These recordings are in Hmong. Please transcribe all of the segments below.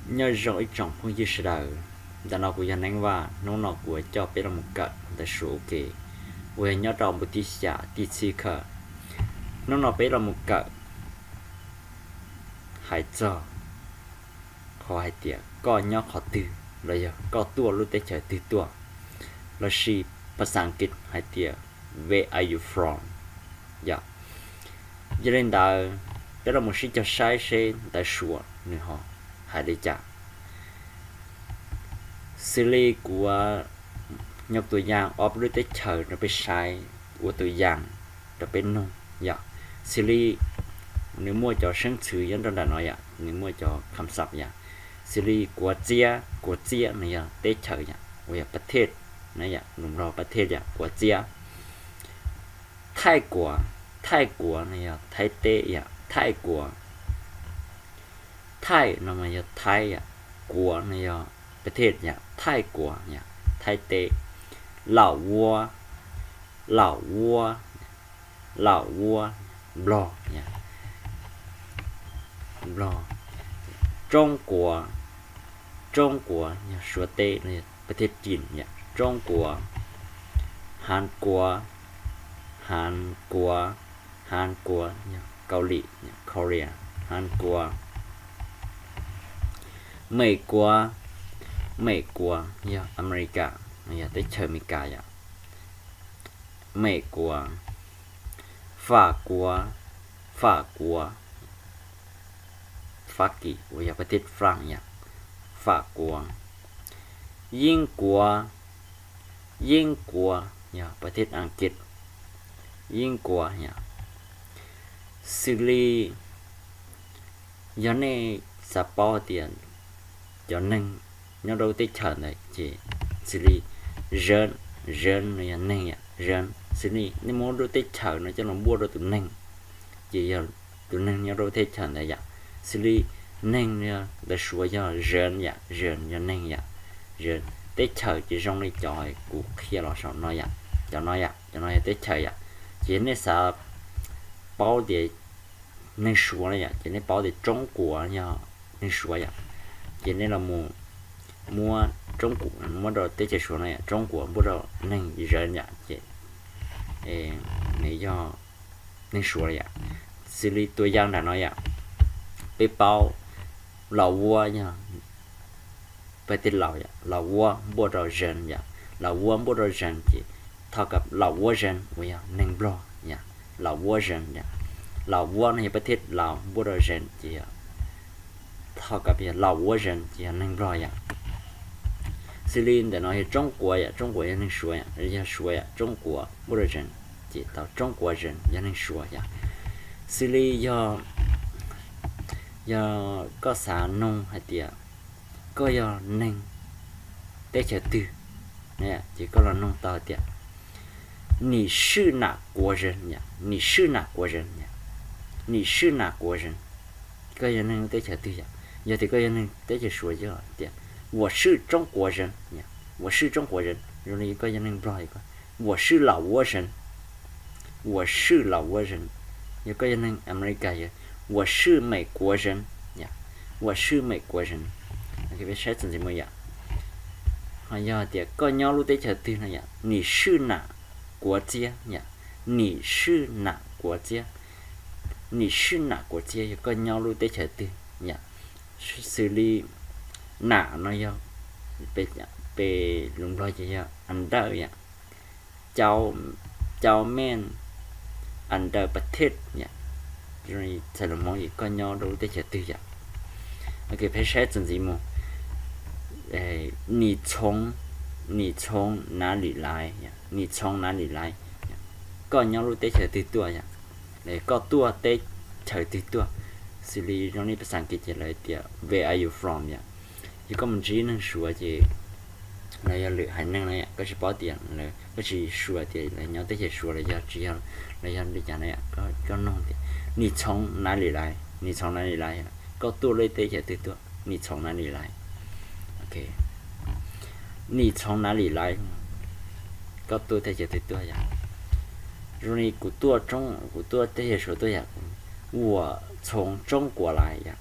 Nyob zoo ib tsoom phooj ywg sawv daws, ntawm no kuv yog Neeb Vaj. Hnub no kuv coj peb los mus kawm ntawv Suav ua ke, uas yog nyob rau npuv tib xya tib txhib khawm. Hnub no peb los mus kawm hais txog qhov hais tias koj nyob qhov twg los yog koj tuaj lub teb chaws twg tuaj, los sis phas xas Askiv hais tias Where are you from? Yog, yog li ntawd, peb los mus sib cog saib seb ntawv Suav nws ho hais li cas. Xws li kuv nyoj tus yaj ob lub teb chaws rau peb saib, ua tus yaj rau peb noog yom. Xws li nws muaj cov seeb txhwv nyob rau nram no yom, nws muaj cov kham xab yom. Xws li Kuav Txiab, Kuav Txiab no yog teb chaws yom, uas yog pab thej na yom, lus Nplog pab thej yom, Kuav Txiab. Thaij Kuav, Thaij Kuav no yog Thaib teb yom, Thaij Kuav. Thaij no mas yog Thaib yom, Kuav no yog pab thej yom, Thaij Kuav yom, Thaib teb. Laus Vuab, Laus Vuab, Laus Vuab, Nplog yom, Nplog. Roob Kuav, Roob Kuav yog Suav teb no yog pab thej Cim yom, Roob Kuav. Hav Kuav, Hav Kuav, Hav Kuav yog Kaus Lim, Korea, Hav Kuav. Mem Kuav, Mem Kuav yog Amelikas, yog teb chaws Amelikas yom. Mem Kuav. Fam Kuav, Fam Kuav, Fab Kis uas yog pab thej France yom, Fam Kuav. Yeeb Kuav, Yeeb Kuav yog pab thej Askiv, Yeeb Kuav yom. Xws li yog nej xav paub tias cov neeg nyob rau lub teb chaws ntawd ces xws li Zeev, Zeev no yog neeg yom, Zeev. Xws li nej muab lub teb chaws no coj los npuaj rau tus neeg, ces yog tus neeg nyob rau lub teb chaws ntawd yom. Xws li neeg no yog ntawv Suav yog Zeev yom, Zeev yog neeg yom, Zeev. Teb chaws ces zoo li cov kuv qhia los saum no yom, cov no yom, cov no yog teb chaws yom. Ces nej xav paub tias neeg Suav no yom, ces nej paub tias Roob Kuav yog neeg Suav yom, ces nej los mus muab Roob Kuav muab rau teb chaws Suav no yom, Roob Kuav npuaj rau neeg Zeev yom, ces nws yog neeg Suav yom. Xws li tua yaj nram no yom, peb paub Laus Vuab yog pab thej Laus yom, Laus Vuab npuaj rau Zeev yom, Laus Vuab npuaj rau Zeev ces tho kom Laus Vuab Zeev uas yog neeg Nplog yom, Laus Vuab Zeev yom. Laus Vuab no yog pab thej Laus npuaj rau Zeev ces yog tho kom yog Laus Vuab Zeev ces yog neeg Nplog yom. Xws li ntawm no yog Roob Kuav yom, Roob Kuav yog neeg Suav yom, yog Suav yom, Roob Kuav npuaj rau Zeev ces tau Roob Kuav Zeev yog neeg Suav yom. Xws li yog, yog koj xav noog hais tias koj yog neeg teb chaws twg, ces koj los noog tau hais tias 你是哪国人 yom, 你是哪国人 yom, 你是哪国人. Koj yog neeg teb chaws twg yom? Yog tias koj yog neeg teb chaws Suav ces tias 我是中国人 yom, 我是中国人. Zoo li koj yog neeg Nplog, 我是老挝人, 我是老挝人. Yog koj yog neeg Amelikas, 我是美国人, 我是美国人. Peb saib txuas ntxiv mus yom. Ho yog tias koj nyob lub teb chaws twg no yom, 你是哪国家 yom, 你是哪国家, 你是哪国家 yog koj nyob lub teb chaws twg yom. Xws li nam no yog, peb lus Nplog ces yog under yom, cau, cau men, under ประเทศ yom. Txhais lus Hmoob ces koj nyob rau lub teb chaws twg yom. Ok, peb saib txuas ntxiv mus. 你从哪里来 yom, 你从哪里来 yom, koj nyob lub teb chaws twg tuaj yom, koj tuaj teb chaws twg tuaj. Xws li zoo li phas xas Askiv ces lawv tias where are you from yom. Yog koj mus ntsib neeg Suav ces los yog lwm haiv neeg no yom, koj tsis paub tias, koj tsis sure tias lawv nyob teb chaws Suav los yog tsis yog, los yog li cas no yom, koj noog tias 你从哪里来, 你从哪里来, koj tuaj lub teb chaws twg tuaj, 你从哪里来. 你从哪里来, koj tuaj teb chaws twg tuaj yom. Zoo li kuv tuaj, kuv tuaj teb chaws Suav tuaj yom, 我从中国来 yom.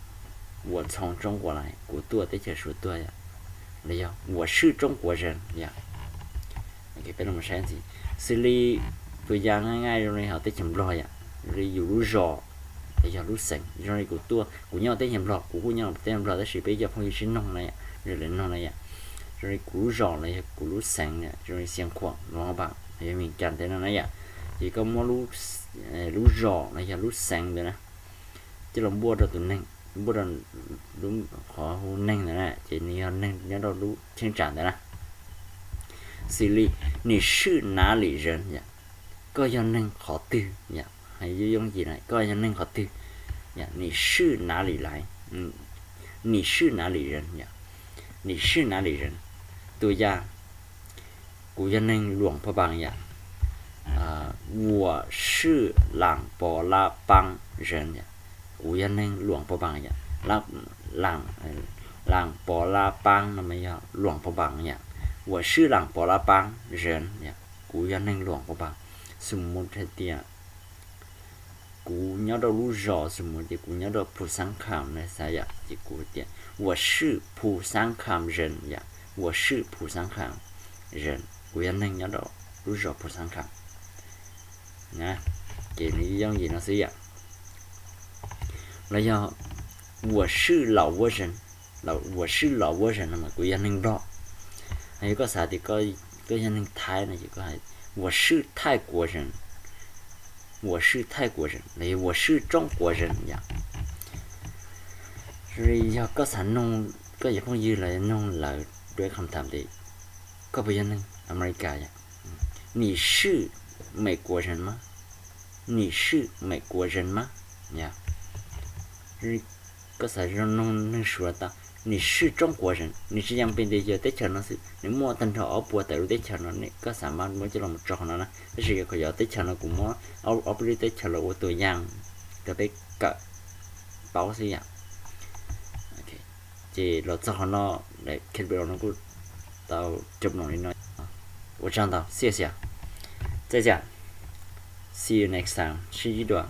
我从中国来, kuv tuaj teb chaws Suav tuaj yom, los yog 我是中国人 yom. Peb los saib ntxiv, xws li tus yam nqaij nqaij zoo li hauv teb chaws Nplog yom, zoo li yus lub zos los yog lub xeev, zoo li kuv tuaj, kuv nyob teb chaws Nplog, kuv kuj nyob teb chaws Nplog tab sis peb cov phooj ywg sib noog na yom, zoo li noog na yom, zoo li kuv lub zos los yog kuv lub xeev, zoo li Xiav Khuam, Luang Prabang, yog Mis Kas tej no na yom. Ces koj muab lub zos los yog lub xeev ntawd na coj los npuaj rau tus neeg, npuaj rau lub qhov hu neeg ntawd na, ces nws yog neeg nyob rau lub cheeb tsam ntawd na. Xws li 你是哪里人 yom, koj yog neeg qhov twg yom, hais yooj yooj yim na, koj yog neeg qhov twg yom, 你是哪里来, 你是哪里人 yom, 你是哪里人. Tus yam, kuv yog neeg Luang Prabang yom, 我是 Lam Pov Lab Paab Zeem yom, kuv yog neeg Luang Prabang yom, Lam Pov Lab Paab no mas yog Luang Prabang yom, 我是 Lam Pov Lab Paab Zeem yom, kuv yog neeg Luang Prabang. Xws li hais tias kuv nyob rau lub zos, xws li tias kuv nyob rau Phu Xaab Kham na xav yom, ces kuv tias 我是 Phu Xaab Kham Zeem yom, 我是 Phu Xaab Kham Zeem, kuv yog neeg nyob rau lub zos Phu Xaab Kham. Ces nws yooj yim no xwb yom. Los yog 我是 Lao Vuab Zeem, 我是 Lao Vuab Zeem no mas kuv yog neeg Nplog. Yog koj xav tias koj yog neeg Thaib no ces koj hais 我是 Thaib Kuav Zeem, 我是 Thaib Kuav Zeem los yog 我是 Tsoob Kuav Zeem yom. Yog koj xav noog koj cov phooj ywg los noog lawv dua qhov tham tias koj puas yog neeg Amelikas yom, 你是 Mes Kuav Zeem mas, 你是 Mes Kuav Zeem mas yom. Koj xav noog neeg Suav tau 你是 Tsoob Kuav Zeem, nws tsis yeej pes tias yog teb chaws no xwb, nws muaj tag nrho ob puas tawm lub teb chaws no, koj xav mas muab coj los tso qhov no na. Tab sis qhov yog teb chaws no kuv muab ob peb lub teb chaws los ua tus yam rau peb kawm paub xwb yom. Ces los txog qhov no, daim clip no kuj tau cov mloog li no. Ua tsaug ntau, xib xia, txais xia, see you next time, sib ntsib dua.